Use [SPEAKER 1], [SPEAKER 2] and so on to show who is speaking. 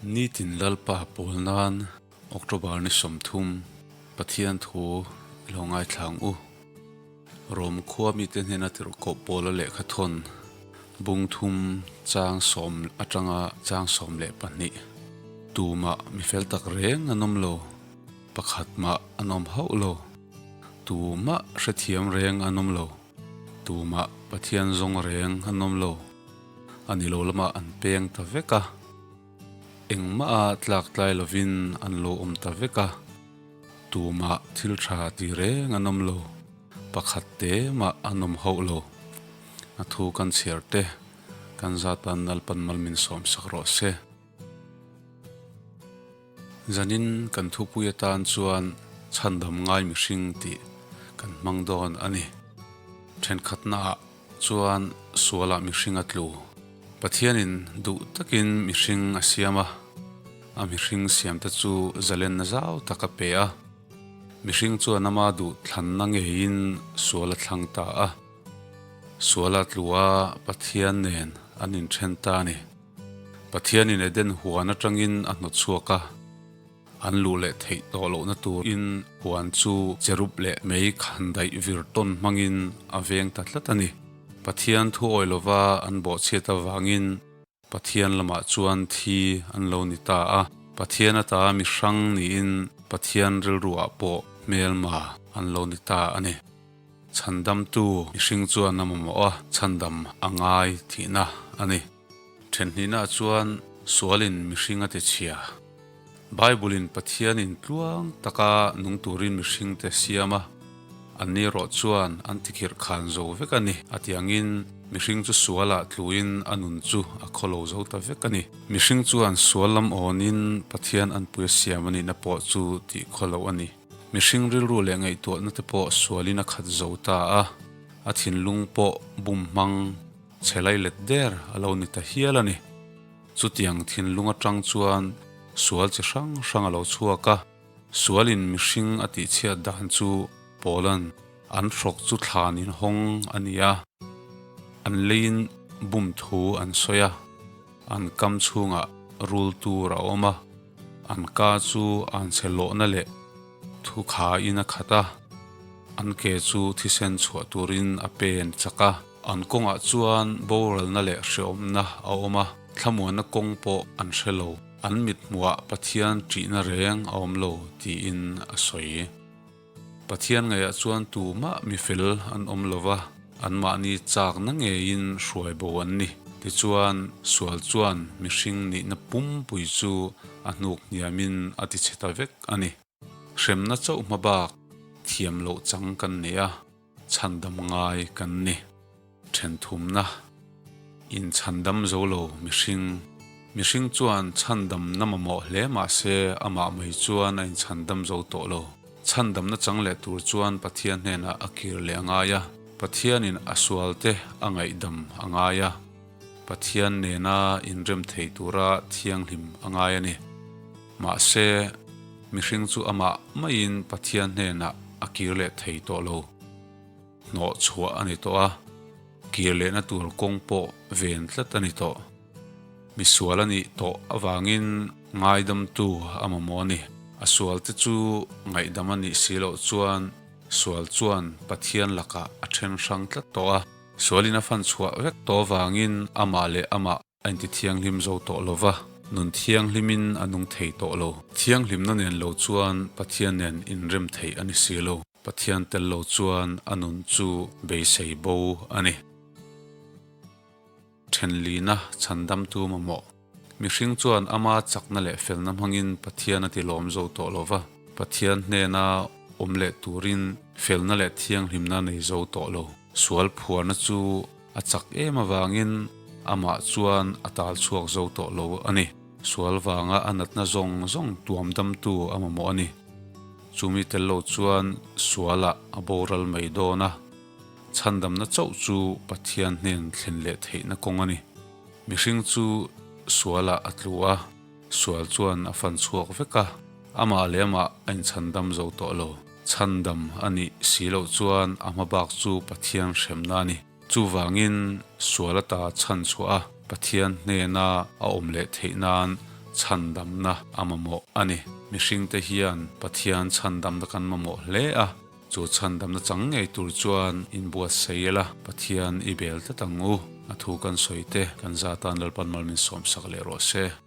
[SPEAKER 1] Nitin Lalpa pawl nan October ni 30 Pathian thu i lo ngaithla ang u. Rom khua mite hnena tirhkoh pawla lehkha thawn bung thum chang sawm atanga chang 12. Tumah mi fel tak reng an awm lo, pakhat mah an awm hauh lo. Tumah hrethiam reng an awm lo, tumah Pathian zawng reng an awm lo. A ni lo lamah an peng ta vek a, engmah a tlak tlai lovin an lo awm ta vek a. Tumah thil tha ti reng an awm lo, pakhat te mah an awm hauh lo. A thu kan chhiar te, kan zatan Lalpan mal min sawm sak rawh se. Zanin kan thupui atan chuan chhandam ngai mihring tih kan hmang dawn a ni. Thenkhatnaah chuan sualah mihring a tlu. Pathianin duh takin mihring a siam a, a mihring siamte chu zalenna zau tak a pe a. Mihring chuan ama duh thlanna ngeiin sual a thlang ta a. Suala tlu a Pathian nen an inthen ta a ni. Pathianin Eden huan atangin a hnawt chhuak a, an luh leh theih tawh lohna turin huan chu cherub leh mei khan daih vir tawn hmangin a veng ta tlat a ni. Pathian thu awi lova an bawhchhiat avangin Pathian lamah chuan thi an lo ni ta a, Pathian ata mi hrang niin Pathian rilruah pawh hmelma an lo ni ta a ni. Chhandamtu mihring chuan a mamawh a, chhandam a ngai thihna a ni. Thenhnihnaah chuan sualin mihring a ti chhia. Bible-in Pathianin tluang taka nung turin mihringte siam a, anni erawh chuan an tikhirh khan zo vek a ni. A ti angin mihring chu sualah tluin a nun chu a khawlo zo ta vek a ni. Mihring chuan sual lam awnin Pathian anpui a siam a nihna pawh chu tih khawlo a ni. Mihring rilru leh ngaihtuahna te pawh sualin a khat zo ta a, a thinlung pawh bum hmang chhe lai let der a lo ni ta hial a ni. Chutiang thinlung atang chuan sual chi hrang hrang a lo chhuak a, sualin mihring a tihchhiat dan chu Pawlan an hrawk chu thlan in hawng a ni a, an leiin bum thu an sawi a, an kam chhungah rul tur a awm a, an ka chu an chhe lawhna leh thu khaiin a khat a, an ke chu thisen chhuah turin a pen chak a. An kawngah chuan boralna leh hreawmna a awm a, thlamuanna kawng pawh an hre lo. An mithmuhah Pathian ṭihna reng a awm lo tiin a sawi. Pathian ngaihah chuan tumah mi fel an awm lo va, anmahni chakna ngeiin hruai bo an ni. Tichuan, sual chuan mihring nihna pumpui chu a hnuk hniamin a tichhe ta vek a ni. Hremna chauh hma bak thiam loh chang kan nei a. Chhandam ngai kan ni. Thenthumna, Inchhandam zo lo mihring. Mihring chuan chhandamna mamawh hle mah se amah mai chuan a inchhandam zo tawh lo. Chhandamna chang leh tur chuan Pathian hnenah a kir leh a ngai a, Pathianin a sualte a ngaihdam a ngai a, Pathian nena inrem thei tura thianghlim a ngai a ni. Mahse, mihring chu amah maiin Pathian hnenah a kir leh thei tawh lo. Hnawh chhuah a ni tawh a, kir lehna tur kawng pawh ven tlat a ni tawh. Misual a nih tawh avangin ngaidamtu a mamawh a ni. A sualte chu ngaihdam a nih si loh chuan sual chuan Pathian lakah a then hrang tlat tawh a. Sualin a fan chhuah vek tawh avangin amah leh amah A inti thianghlim zo tawh lo va, nun thianghlimin a nung thei tawh lo. Thianghlimna nen lo chuan Pathian nen inrem theih a ni si lo. Pathian tel lo chuan a nun chu beisei bo a ni. Thenlina chhandamtu mamawh. Mihring chuan ama chakna leh felna hmangin Pathian a ti lawm zo tawh lo va, Pathian hnena awm leh turin felna leh thianghlimna nei zo tawh lo. Sual phuarna chu A chak em avangin amah chuan a tal chhuak zo tawh lo a ni. Sual vanga a natna zawng zawng tuam damtu a mamawh a ni. Chumi tel lo chuan sualah a boral mai dawn a, chhandamna chauh chu Pathian hnen thlen leh theihna kawng a ni. Mihring chu sualah a tlu a, sual chuan a fan chhuak vek a, amah leh amah a inchhandam zo tawh lo. Chhandam a nih si loh chuan a hma bak chu Pathian hremna a ni. Chuvangin sual ata chhan chhuah a, Pathian hnena a awm leh theih nan Chhandamna a mamawh a ni. Mihringte hian Pathian chhandamna kan mamawh hle a, chu chhandamna chang ngei tur chuan inbuatsaih ila Pathian i bel tlat ang u. A thu kan sawi te kan zatan Lalpan mal min sawmsak leh rawh se.